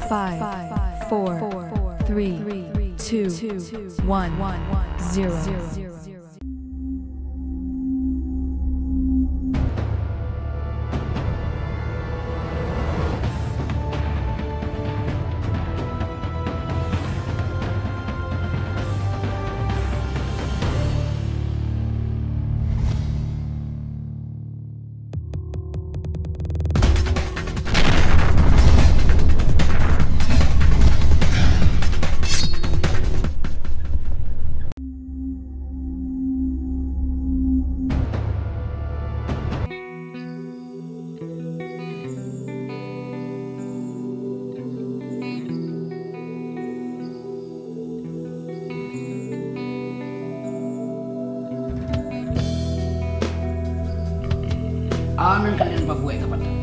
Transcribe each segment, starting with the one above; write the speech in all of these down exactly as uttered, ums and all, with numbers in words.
Five, four, three, two, one, zero. A nan kalian pabuwek ka patang.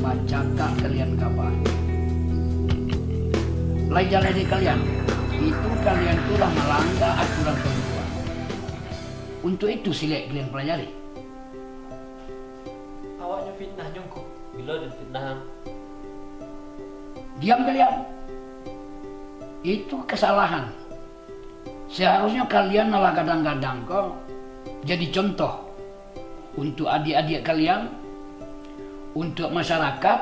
Bacakak kalian ka banyak. Lai jaleh dek kalian, itu kalian tu lah malangga aturan pangguruan. Untuak itu silek kalian palajari. Awaknyo fitnah nyo ko. Bilo den fitnah ang? Diam kalian. Itu kasalahan. Saharusnyo kalian alah gadang-gadang ko jadi contoh untuak adiak-adiak kalian, untuak masyarakat,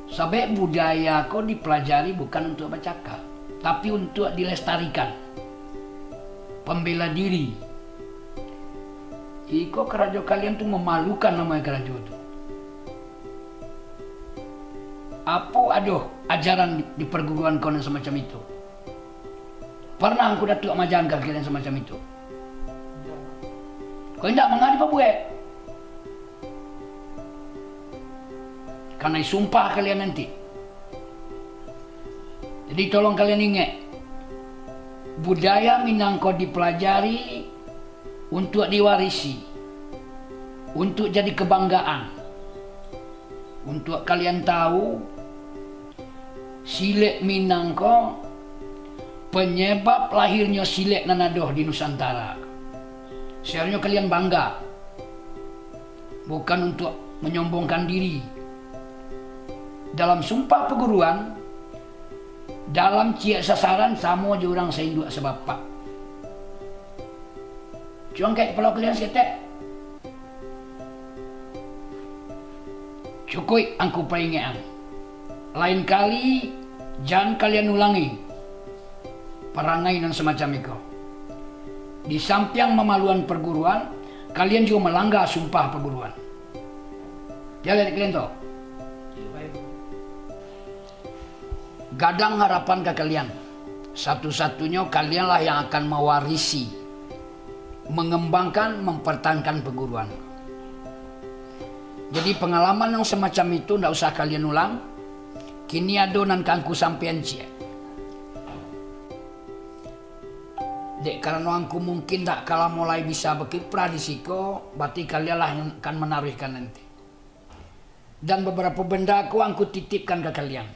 sabab budaya ko dipelajari bukan untuak bacakak, tapi untuak dilestarikan. Pambela diri. Iko karajo kalian tu mamalukan namo karajo tu. Apo ado ajaran di, di perguruan ko nan samacam itu? Parnah angku datuak maajaran ka kalian samacam itu? Kok indak, manga dipabuek? Kanai sumpah kalian nanti. Jadi tolong kalian ingek, budaya Minang ko dipelajari untuak diwarisi, untuak jadi kebanggaan. Untuak kalian tahu, silek Minang ko panyabab lahirnyo silek nan ado di Nusantara. Saharusnyo kalian bangga, bukan untuak manyombongkan diri. Dalam sumpah paguruan, dalam ciek sasaran samo jo urang sainduak sabapak. Cuangkek kapalo kalian saketek. Cukuik angku paringek-an. Lain kali, jan kalian ulangi parangai nan samacam iko. Di sampiang mamaluan perguruan, kalian juo malangga sumpah paguruan. Jaleh dek kalian tu. Gadang harapan ka kalian. Satu-satunyo kalianlah yang akan mawarisi, mangambangkan, mampartahankan paguruan. Jadi, pangalaman yang samacam itu ndak usah kalian ulang. Kini ado nan ka angku sampaian ciek. Dek karano angku mungkin ndak ka lamo lai bisa bakiprah di siko, barati kalianlah yang akan manaruihkan nanti. Dan babarapo benda ko angku titipkan ka kalian.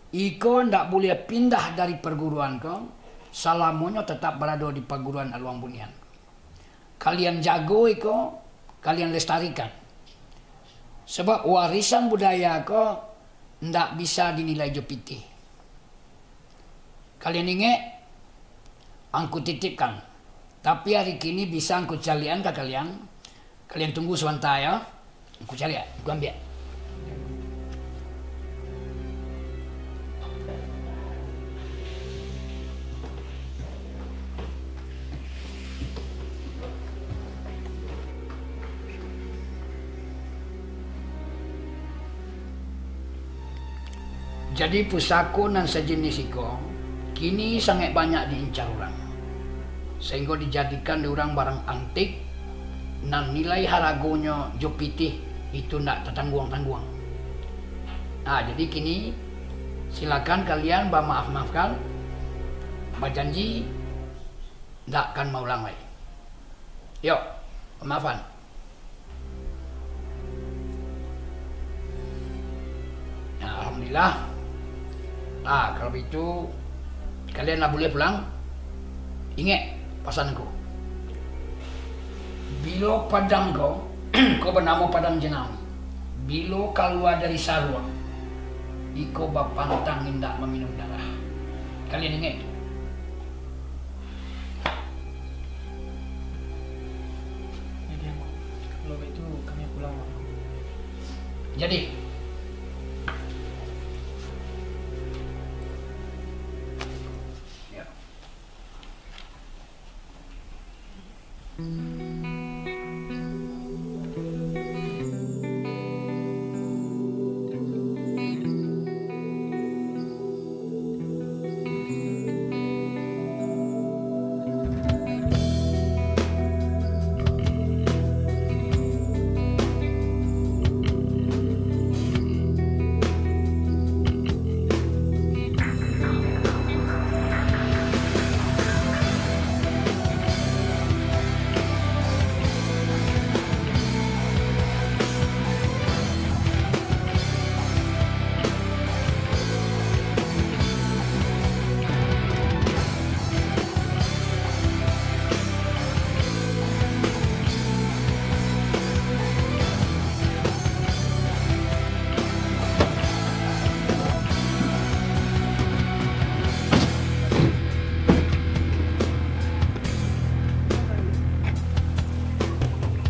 Iko ndak buliah pindah dari parguruan ko, salamonyo tatap barado di parguruan Aluang Bunian. Kalian jago iko, kalian lestarikan. Sabab warisan budaya ko ndak bisa dinilai jo pitih. Kalian ingek, angku titipkan. Tapi ari kini bisa angku caliakan ka kalian. Kalian tunggu sabanta yo. Angku caliak, angku ambiak. Jadi, pusako nan sajinis iko kini sangaik banyak diincar urang, sainggo dijadikan dek urang barang antik nan nilai haragonyo jo pitih itu ndak tatangguang-tangguang. Nah, jadi kini silakan kalian bamaaf-maafkan, bajanji ndak akan maulang lai. Yo, pamaafan. Nah, alhamdulillah. Nah, kalau begitu, kalian lah buliah pulang. Ingek pasan ko. Bilo padang ko, ko banamo Padang Jenang, bilo kalua dari saruang, Iko bapantang indak maminum darah. Kalian ingat itu? Jadi, Angku, kalau baitu kami pulang, Angku. Jadi. Ya.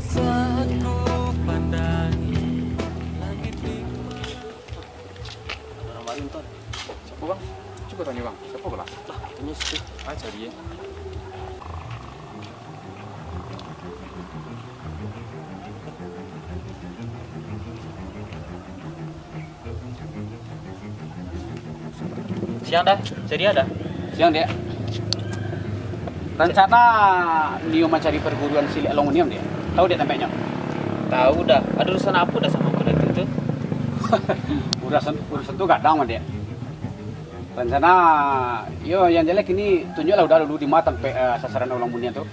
Saat ku pandangi langit di Ada orang baru, Ton. Siapa, Bang? Cuba tanya, Bang. Siapa, Bang? Lah, ini situ. Ah, cari, ya. Siang, Da. Jadi ada? Siang, Dek. Rencana Nio mancari perguruan silik aluminium, Dek. Tahu, Dek, tampeknyo? Tahu, Da. Ada urusan apa, Da, sama Angku Datuak tu? Urusan, urusan tu gadang mah, Dek. Rencana, yo, yang jelek ini tunjuklah udah dulu di ma tampek, eh, sasaran aluminium tu.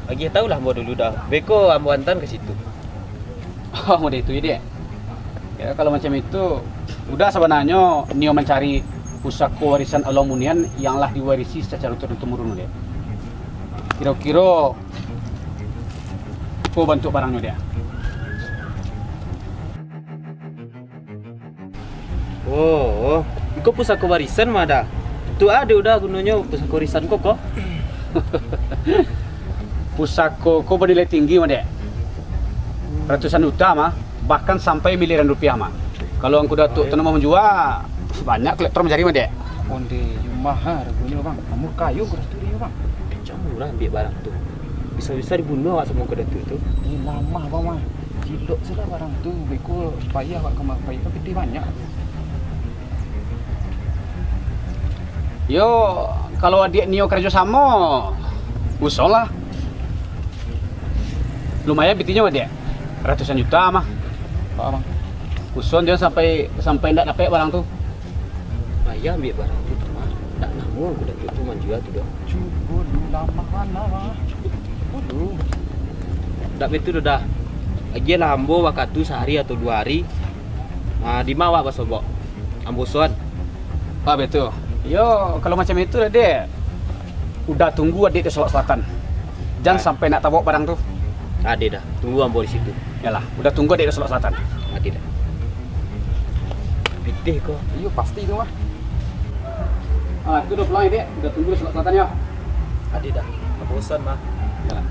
Agiah tahulah ambo dulu, Da. Beko ambo antaan ka situ. Oh, model itu, ya, Dek? Ya, kalau macam itu, udah, sabananyo Nio mancari pusako warisan aluminium yang lah diwarisi sacaro turun-temurun, Dek. Kiro-kiro, apo bantuak barangnyo, Dek? Oh, iko pusako warisan mah, Da. Tu ado, Da, gunonyo pusako warisan ko, ko. Pusako ko banilai tinggi mah, Dek. Ratusan juta mah, bahkan sampai miliaran rupiah mah. Kalau Angku Datuak tu nak manjua, banyak kolektor mancari mah, Dek. Onde, yo mah haragonyo, Bang. Amun kayo Angku Datuak tu, Bang. Pecah murah ambiak barang tu. Bisa-bisa dibunuah awak samo Angku Datuak tu. Eh, lamah, Bang, mah. Cilok se lah barang tu, beko payah awak ka ma-, payah ka pitih banyak. Yo, kalau adiak Nio karajo samo, usah lah. Lumayan pitihnyo, Dek. Ratusan juta mah. Baa, Bang? Usah jan sampai, sampai ndak dapek barang tu. Payah ambiak barang tu mah. Ndak namuah Angku Datuak tu manjua tu doh. Cubo lu, lamah bana, Bang. Cubo lu. Ndak baitu doh, Da. Agiahlah ambo wakatu sahari atau duo hari. Ah, di ma awak basobok? Ambo suan. Ah, baitu. Yo, kalau macam itu lah, Dek. Udah tunggu adiak di Solok Selatan. Jan sampai ndak tabawok barang tu. Ade, Da. Tunggu ambo di situ. Yalah, udah tunggu adiak di Solok Selatan. Ade, Da. Pitih ko. Iyo, pasti tu mah. Ah, itu udah pulang, Dek. Udah tunggu di Solok Selatan, yo. Ade, Da. Bosan mah. Yalah.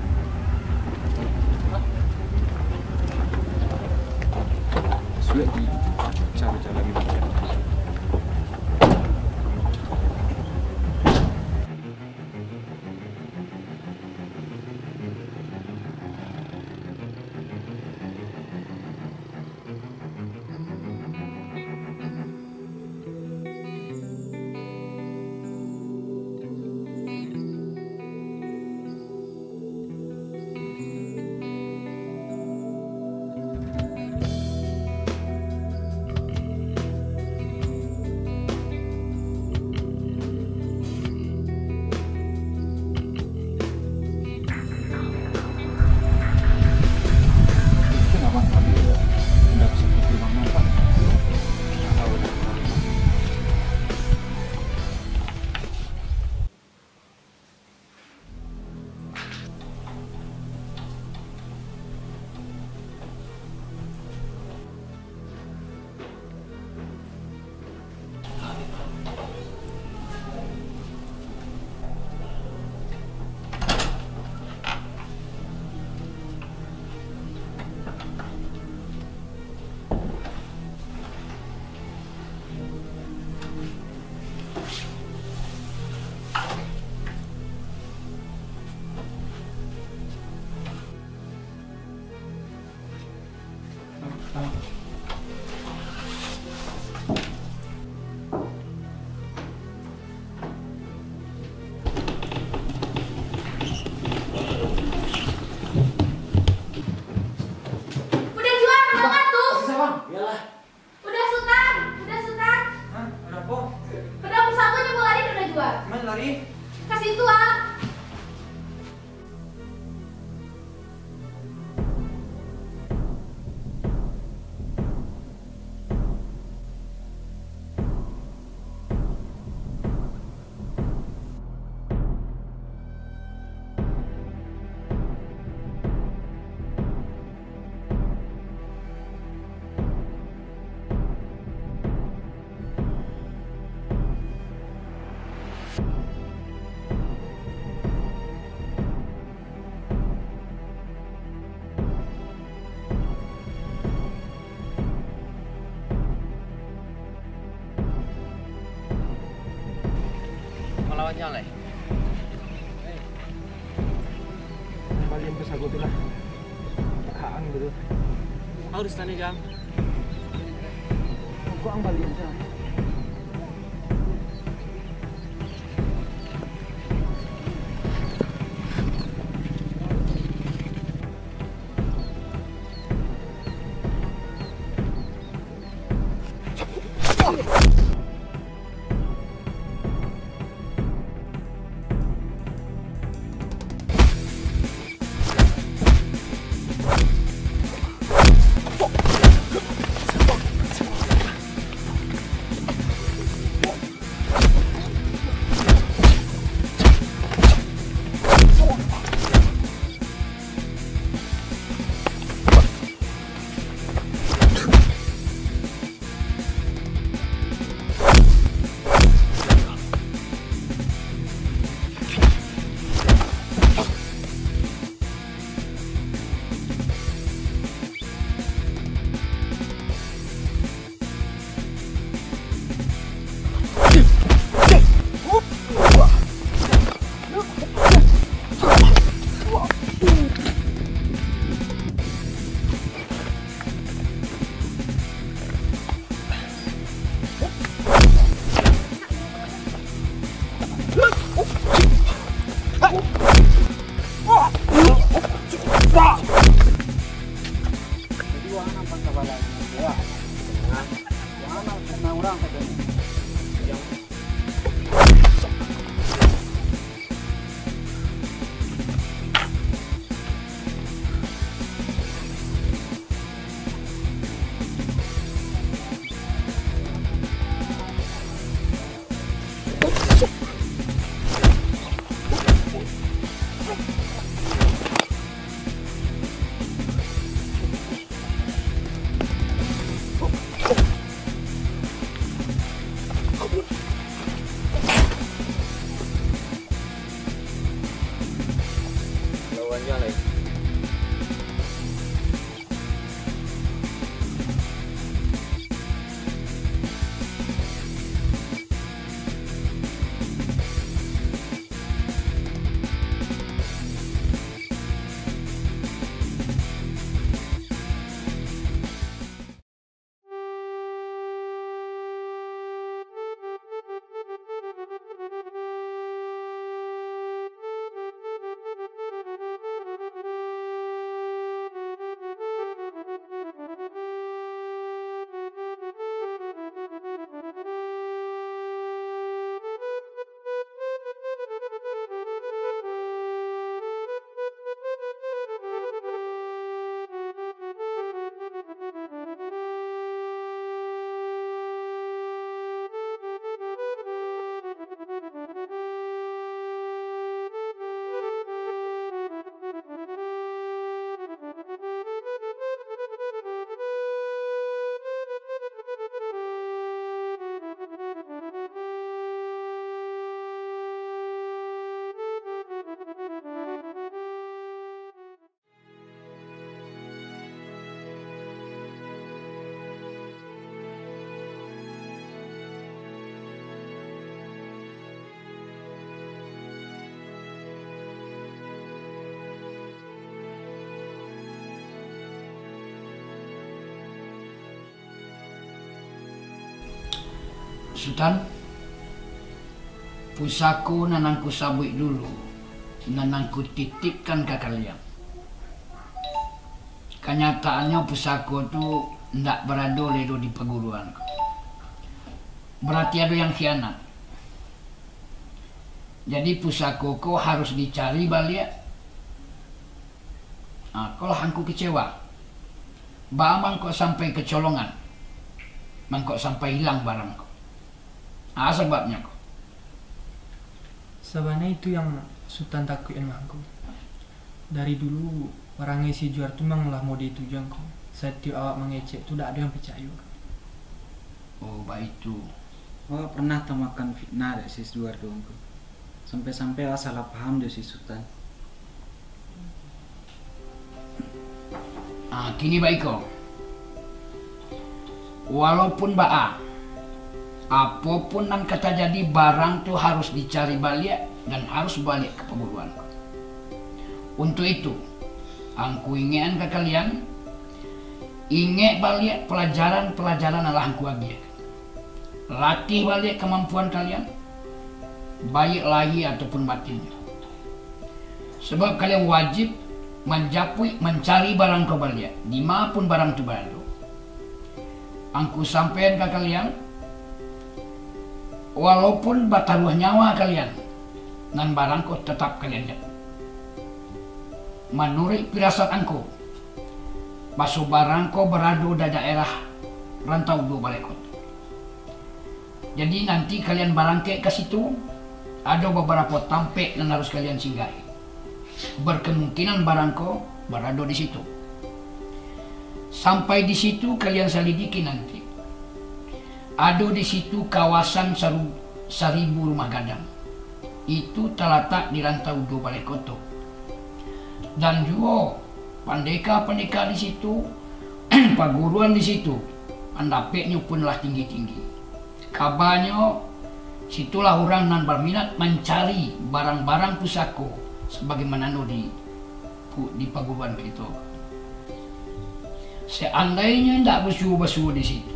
Sudah di cara-cara ini. Iyolah. Udah, Sutan! Udah, Sutan! Hah? Ada apa? Pedang pusako nyo mau lari, udah jual. Mana lari? Ka situ, ah! Malawan Jang lai. Balian pusako tu lah. Hak ang tu. Harus tanya Jang. Kok ang balian Jang? Jadi, wah, nampak kabalai. Wah, wah, nampak urang katanya. Lawan Jang lai. Sutan, pusako nan angku sabuik dulu, nan angku titipkan ka kalian. Kanyataannyo, pusako tu Ndak barado lai doh di paguruan ko. Barati ado yang khianat. Jadi pusako ko harus dicari baliak. Ah, ko lah angku kecewa. Baa mangko sampai kecolongan? Mangko sampai ilang barang ko? Ah, sababnyo ko? Sabananyo itu yang Sutan takuikan mah, Angku. Dari dulu, parangai si Juar tu memang lah mode tu juo, Angku. Satiok awak mangecek tu, dak ado yang picayo. Oh, baitu. Awak pernah tamakan fitnah dek si Juar tu, Angku. Sampai-sampai awak salah paham jo si Sutan. Ah, kini baiko. Walaupun baa, apo pun nan ka tajadi, barang tu harus dicari baliak dan harus baliak ka paguruan. Untuak itu, angku ingekkan ka kalian, ingek baliak palajaran-palajaran nan lah angku agiah. Latih baliak kamampuan kalian, baiak lahia ataupun batinnyo. Sabab kalian wajib manjapuik, mancari barang ko baliak, di ma pun barang tu barado. Angku sampaikan ka kalian, walaupun bataruah nyawa kalian, nan barang ko tatap kalian japuik. Manuruik pirasat angku, baso barang ko barado di daerah Rantau Duo Balai Koto. Jadi, nanti kalian barangkek ka situ, ado babarapo tampek nan harus kalian singgahi. Berkemungkinan barang ko barado di situ. Sampai di situ, kalian salidiki nanti. Ado di situ kawasan saru-, saribu rumah gadang. Itu talatak di Rantau Duo Balai Koto. Dan juo pandeka-pandeka di situ, paguruan di situ, pandapeknyo pun lah tinggi-tinggi. Kabanyo, situlah urang nan baminat mancari barang-barang pusako sabagaimano di pu-, di paguruan kito. Seandainyo indak basuo-basuo di situ,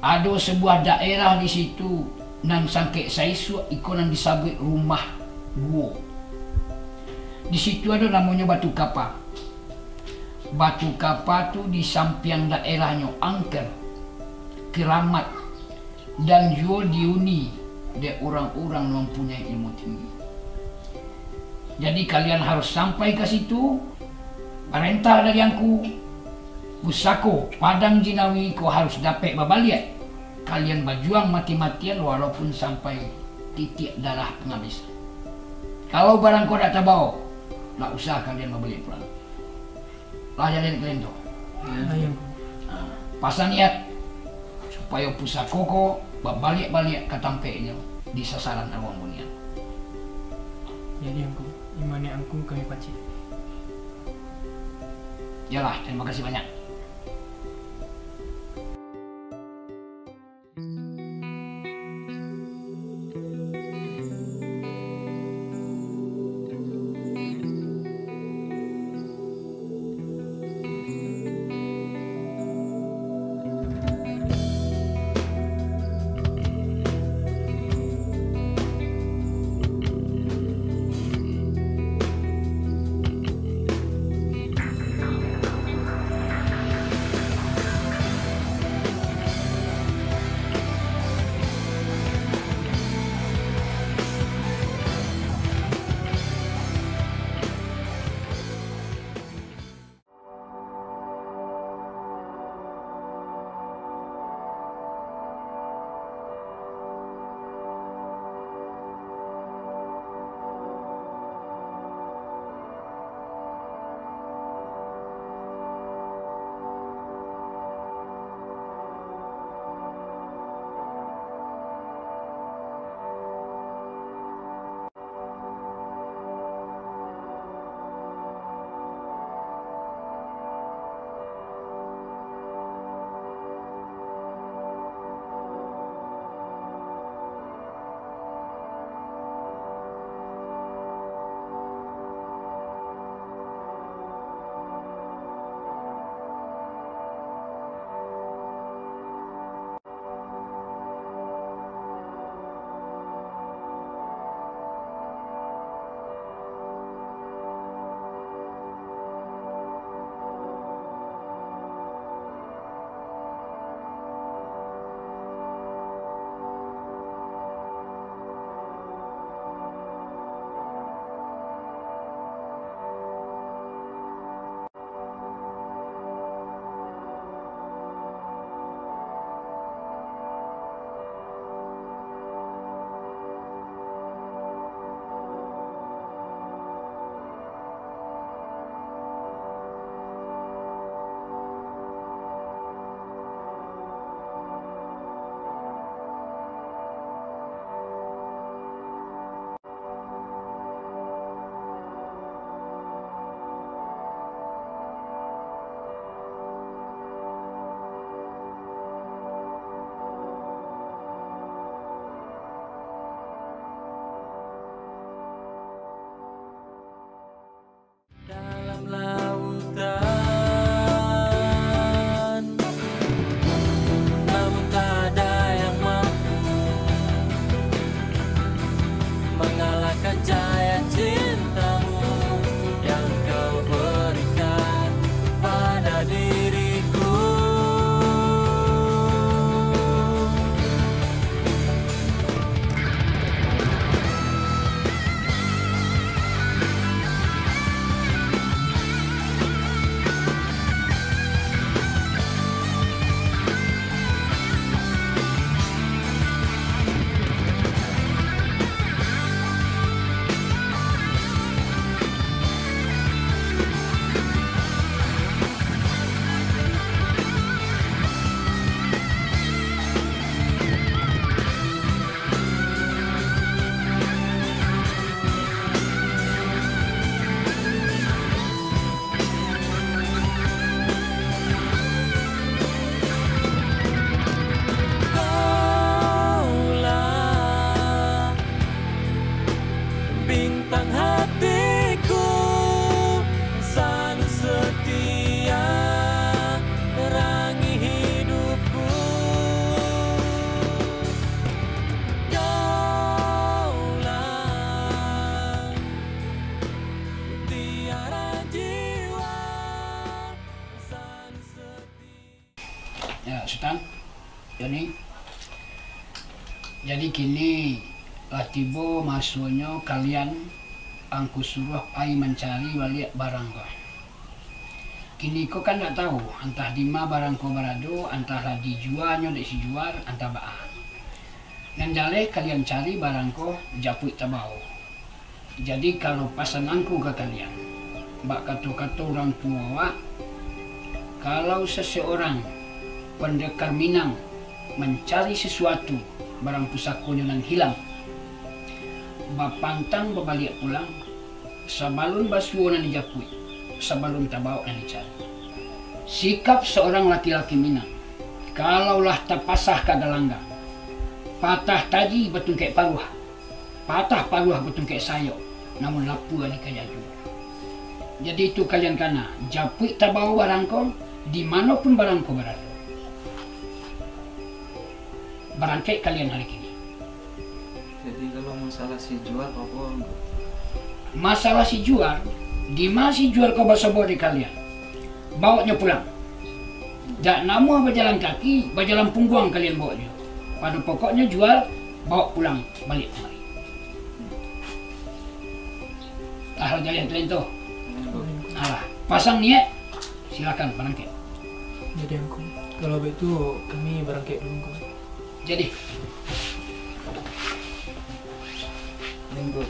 ado sabuah daerah di situ nan sangkek saisuak, iko nan disabuik Rumah Guo. Di situ ado namonyo Batu Kapa. Batu Kapa tu di sampiang daerahnyo angker, kiramat, dan juo diuni dek urang-urang nan mampunyai ilmu tinggi. Jadi, kalian harus sampai ka situ, parentah dari angku, pusako Padang Jinawi ko harus dapek babaliak. Kalian bajuang mati-matian walaupun sampai titiak darah pangabisan. Kalau barang ko dak tabao, dak usah kalian babaliak pulang. Lah jaleh kalian tu. Iyo. Nah, pasang niat supayo pusako ko babaliak-baliak ka tampeknyo di sasaran aruang bunian. Jadi, Angku, iman Angku kami pacik. Iyolah, tarimo kasih banyak. Ya, Sutan, Joni. Jadi kini lah tibo masonyo kalian angku suruah pai mancari baliak barang ko. Kini ko kan ndak tahu, antah dima barang ko barado, antah lah dijuanyo dek si Juar, antah baa. Nan jaleh kalian cari barang ko japuik tabao. Jadi, kalau pasan angku ka kalian, bak kato-kato urang tuo awak, kalau seseorang pandekar Minang mancari sesuatu barang pusakonyo nan hilang, bapantang babaliak pulang, sabalun basuo nan dijapuik, sabalun tabaok nan dicari. Sikap seorang laki-laki Minang, kalau lah tapasah ka galanggang, patah taji batungkek paruah, patah paruah batungkek sayok, namun lapua dikaja juo. Jadi itu kalian kana, japuik tabao barang ko, di mano pun barang ko barado. Barangkek kalian hari kini. Jadi kalau masalah si Juar, apo, Angku? Masalah si Juar, di ma si Juar ko basobok di kalian, baoknyo pulang. Dak namuah bajalan kaki, bajalan pungguang kalian baoknyo. Pado pokoknyo Juar, baok pulang baliak kamari. Tah lah jaleh kalian tu. Alah, pasang niat, silakan barangkek. Jadi, Angku, kalau baitu, kami barangkek dulu, Angku. Jadi. Angku.